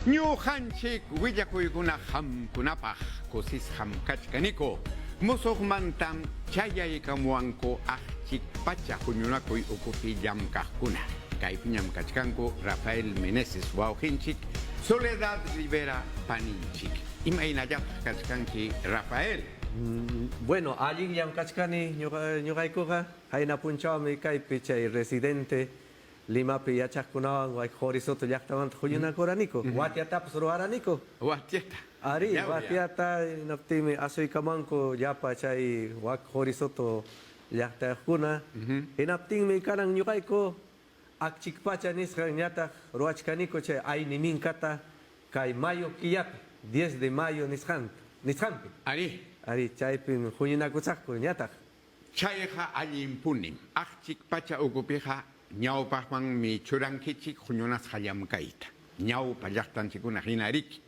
Ñuqanchik willakuykuna qamkunapaq kusisqam kachkaniku. Musuqmantam chayaykamuwanku Akchik Pacha huñunakuy ukupi llamkaqkuna. Kaypiñam kachkanku Rafael Meneses wawqinchik, Soledad Rivera paninchik. Imaynallataq kachkanki, Rafael? Bueno, allinllam kachkani ñuqaykuqa. Qayna punchawmi kaypi chay residente Limapi yachaqkunawan wak Qorisoto llaqtamanta huñunakuraniku, watyatapas ruwaraniku. Watyata. Arí, watyata hinaptinmi asuykamanku llapa chay wak Qorisoto llaqtayuqkuna. Hinaptinmi kanan ñuqayku Akchikpacha nisqan ñataq ruwachkaniku chay ayni minkata kay mayo killapi, 10 de mayo nisqanta, nisqanpi. Arí. Arí, chaypim huñunakusaqku ñataq. Chayqa allinpunim. Akchik pacha ukupiqa ñawpaqmanmi churankichik huñunasqa llamkayta, ñawpa llaqtanchikkuna hina riki.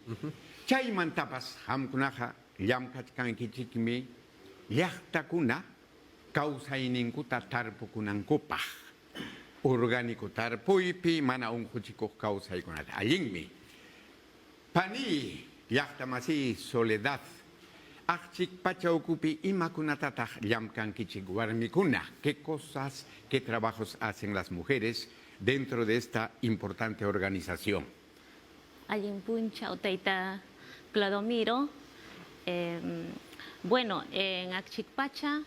Chaymantapas qamkunaqa llamkachkankichikmi llaqtakuna kawsayninkuta tarpukunankupaq, orgánico tarpuypi mana unquchikuq kawsaykunata. Allinmi. Paniy, llaqtamasiy Soledad, Akchik pacha ukupi imakunatataq llamkankichik warmikuna? Qué cosas, qué trabajos hacen las mujeres dentro de esta importante organización? Allin punchaw tayta Clodomiro. Bueno, en Akchikpacha,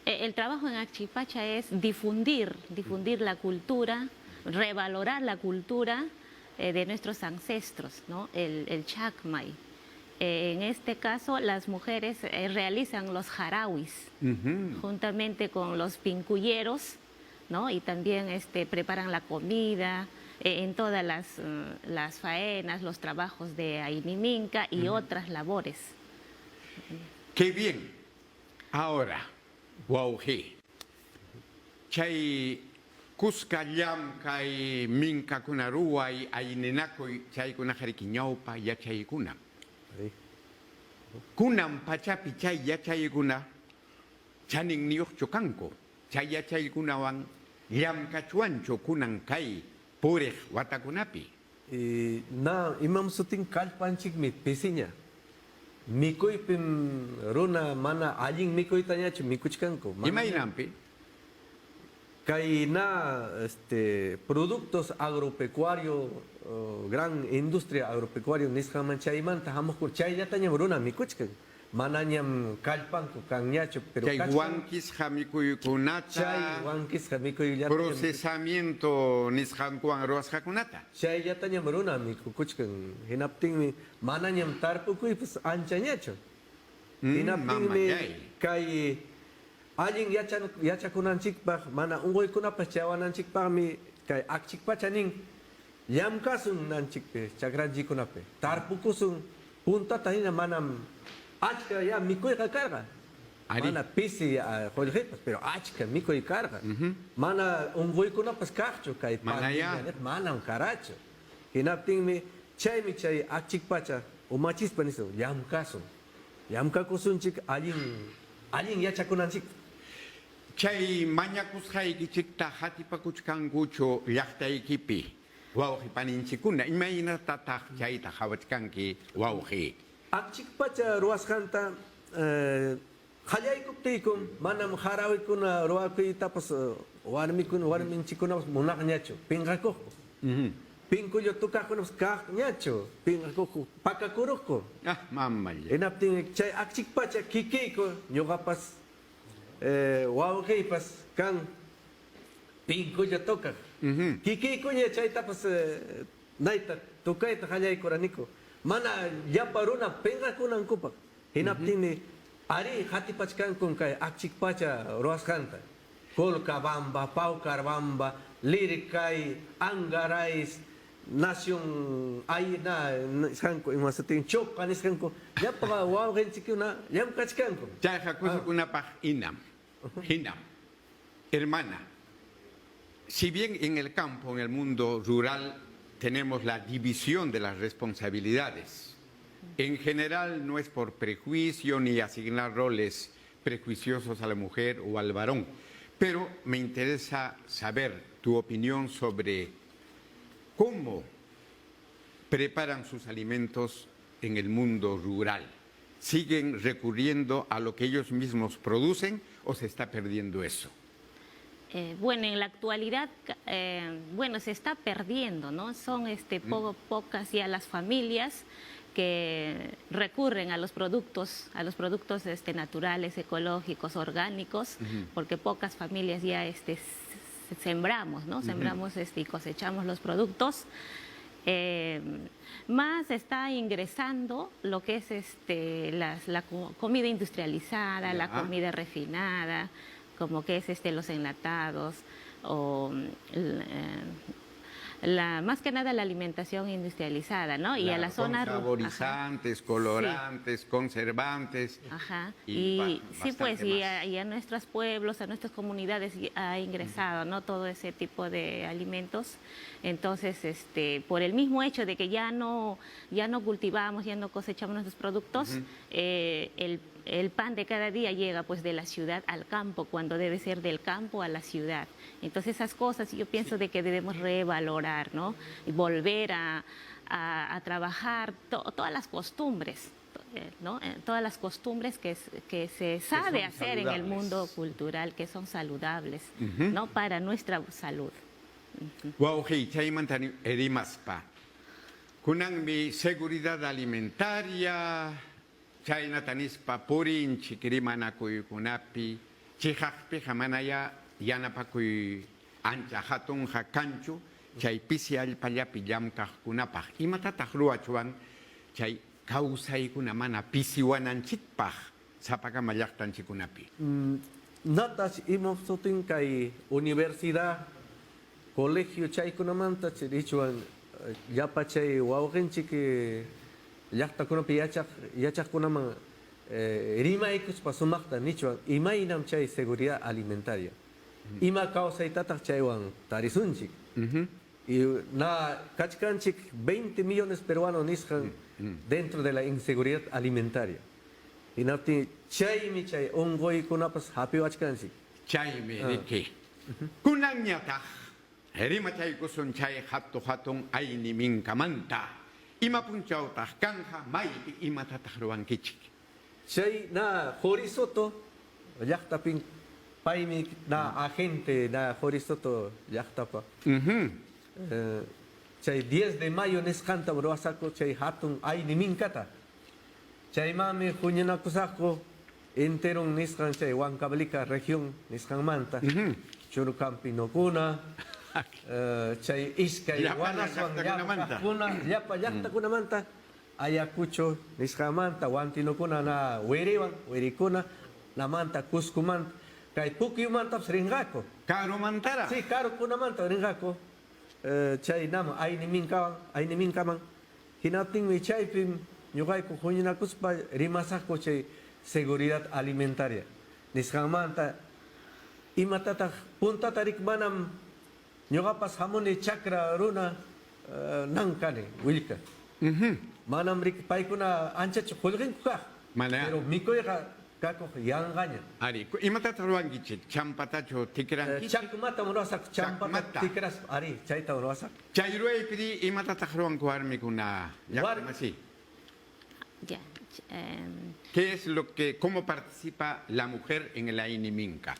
el trabajo en Akchikpacha es difundir, difundir la cultura, revalorar la cultura de nuestros ancestros, ¿no? El, el chacmay. En este caso, las mujeres realizan los jarawis, juntamente con los pinculleros, ¿no? Y también preparan la comida, en todas las faenas, los trabajos de Ayniminca y otras labores. Qué bien. Ahora, wawqi, chay kuska llamkay, minkakuna ruway, ayninakuy, chaykunaqariki ñawpa yachaykunam. Kunan pachapi chay yachaykuna chaninniyuqchu kanku? Chay yachaykunawan llamkachwanchu kunan kay puriq watakunapi? Na, imam sutin kallpanchikmi pisiña. Mikuypim runa mana allin mikuytañachu mikuchkanku. Imaynanpi? Kay na este, productos agropecuario, gran industria agropecuario nisqanman chaymanta hamuqkuna chayllatañam runa mikuchkan. Manañam kallpanku kanñachu, pero Chay wankisqa mikuykunata, chay wankisqa mikuyllatañam procesamiento nisqankuwan ruwasqakunata. Chayllatañam runa mikukuchkan. Hinaptinmi manañam tarpukuypas anchañachu. Hinaptinmi kay allin yachakunanchikpaq, mana unquykunapas chayawananchikpaqmi kay akchikpacha nin, Llamkasun nanchikpi, chakranchikkunapi tarpukusun, puntata hina manam achka ya mikuyqa karqa. Mana pisi qullqipas, pero achka mikuy karqa. Mana unquykunapas kaqchu kay pandemia niq, manam karachu. Hinaptinmi chaymi chay achikpacha umachispa nisun, llamkasun, llamkakusunchik allin allin yachakunanchikpaq. Chay mañakusqaykichikta qatipakuchkankuchu llaqtaykipi wawqi paninchikkuna? Imaynatataq chayta qawachkanki wawqi? Akchikpacha ruwasqanta qallaykuptiykum manam harawikuna ruwakuytapas warmikuna warminchikkunapas munaqñachu, pinqakuqku. Pinkullu tukaqkunapas kaqñachu, pinqakuqku, pakakuruqku. Ah, mamallay. Hinaptinmi chay akchikpacha kikiyku ñuqapas Wawqiypas kan pinkulla tocaq. Kikiykuña chaytapas nayta tocayta qallaykuraniku. Mana llapa runa penqakunankupaq. Hinaptinmi arí qatipachkankun kay achikpacha ruwasqanta. Colcabamba, Paucarbamba, Lircay, Angarais, Nación Ayna nisqanku ima sutin Choqa nisqanku llapa wawqinchikkuna llamk'achkanku. Chayqa kusikunapaq hinam, hinam. Hermana, si bien en el campo, en el mundo rural, tenemos la división de las responsabilidades, en general no es por prejuicio ni asignar roles prejuiciosos a la mujer o al varón, pero me interesa saber tu opinión sobre cómo preparan sus alimentos en el mundo rural? ¿Siguen recurriendo a lo que ellos mismos producen o se está perdiendo eso? Bueno, en la actualidad, bueno, se está perdiendo, ¿no? Son pocas ya las familias que recurren a los productos naturales, ecológicos, orgánicos, porque pocas familias ya sembramos, ¿no? Sembramos y cosechamos los productos. Más está ingresando lo que es la comida industrializada, la comida refinada, como que es los enlatados, o más que nada la alimentación industrializada, ¿no? Y a la Claro, con zona saborizantes, colorantes, conservantes. Y Y sí, pues, bastante y más. a nuestros pueblos, a nuestras comunidades ha ingresado, ¿no? Todo ese tipo de alimentos. Entonces, por el mismo hecho de que ya no cultivamos, ya no cosechamos nuestros productos, el pan de cada día llega pues de la ciudad al campo, cuando debe ser del campo a la ciudad. Entonces esas cosas yo pienso de que debemos revalorar, ¿no? Y volver a trabajar todas las costumbres, ¿no? Todas las costumbres que se sabe Son hacer en el mundo saludables. Cultural, que son saludables, ¿no? Para nuestra salud. Wawqiy, chaymanta rimaspa. Kunanmi seguridad alimentaria, chaynata nispa purinchik rimanakuykunapi, chiqaqpiqa manaya yanapakuy ancha hatunqa kanchu, chay pisi allpallapi llamkaqkunapaq. Imatataq ruwachwan chay kawsaykuna mana pisiwananchikpaq sapakama llaqtanchikkunapi? Natas imapsutin kay universidad, colegio chaykunamanta richwan llapa chay wawqinchik llaqtakunapi yachaq yachaqkunaman rimaykuspa sumaqta nichwan imaynam chay seguridad alimentaria. Ima kawsaytataq chaywan tarisunchik. Y na kachkanchik 20 millones peruanos nisqan dentro de la inseguridad alimentaria. Hinaptin chaymi chay unquykunapas hapiwachkanchik. Chaymi riki. Kunanñataq rimachaykusun chay hatu hatun ayni minkamanta. Ima punchawtaq kanja maypi imatataq ruwankichik? Chay na Qori Soto llaqtapin paymi na agente na Qori Soto llaqtapa. Chay 10 de mayo nisqantam ruwasaqku chay hatun ayni minkata. Chaymanmi huñunakusaqku enteron nisqan chay Huancavelica región nisqanmanta. Churucampinokuna, chay iskay Llapa wanaswan llaqtakunamanta. llaqtakuna, llapa llaqtakunamanta, Ayacucho nisqanmanta, Huantinokuna na wiriwan, wirikuna, namanta Cuscomanta, kay Pukyumantapas rinqaku. Karumantara. Sí, karukunamanta rinqaku. Chay nama ayni minkawan, ayni minkaman. Hinaptinmi chaypim ñuqayku huñunakuspa rimasaqku chay seguridad alimentaria. Nisqanmanta imatataq puntata rik manam ñuqapas hamuni chakra runa nan kani willka. Manam rik paykuna anchachu qullqinku kaq. Mana. Pero mikuyqa kakuq yanqaña. Ari, imatataq ruwankichik? Champatachu tikrankichik? Chakmatam ruwasaq, champata Chakmata. tikraspa, ari, chaytam ruwasaq. Chay ruwaypiri imatataq ruwanku warmikuna? Llaqtamasi. Ya. ¿Qué es lo que, cómo participa la mujer en el Ayni Minka?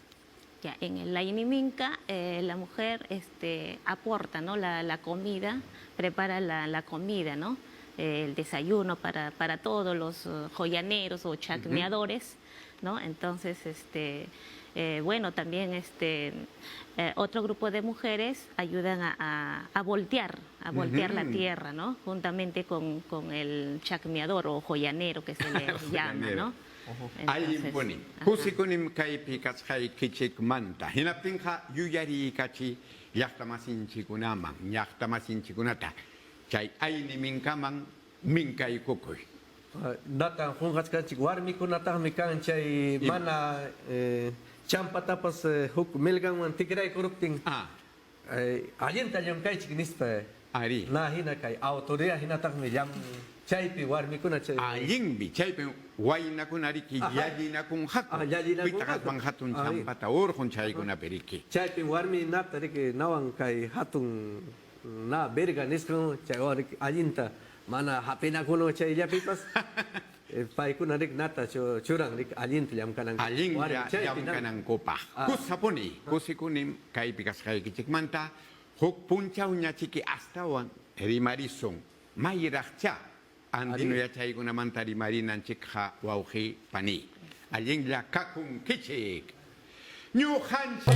Ya, en el Ayni Minka, la mujer aporta, ¿no? la comida, prepara la comida, ¿no? El desayuno para todos los joyaneros o chacmeadores, ¿no? Entonces, bueno, también otro grupo de mujeres ayudan a voltear la tierra, ¿no? Juntamente con el chacmeador o joyanero que se le llama, ¿no? Allinpuni. Kusikunim kaypi kasqaykichikmanta. Hinaptinqa yuyariykachi llaqtamasinchikkunaman, llaqtamasinchikkunata. Chay ayni minkaman minkaykukuy. Natan qunqachkanchik warmikunataqmi kan chay mana champatapas huk milganwan tikraykuruptin allinta llamkaychik nispa. Ari. Na hina kay autoridad hinataqmi llam chaypi warmikuna chay Allinmi chaypi waynakuna riki llallinakunqaku. Ah, llallinakunqaku. Pitaq aswan hatun Ari. champata urqun chaykunapi riki. Chaypi warmi nata riki nawan kay hatun Na verga nisqan chaywan riki allinta mana hap'inakuna chayllapipas paykuna riki nata churan riki allinta llamk'anankupaq. Allinlla llamk'anankupaq. Kusapuni, kusikunim kaypi kasqaykichikmanta huk punchawñachiki astawan rimarisun. Mayraqchá andino yachaykunamanta rimarinanchikqa wawqi paniy. Allinlla kakunkichik. Ñuqanchik.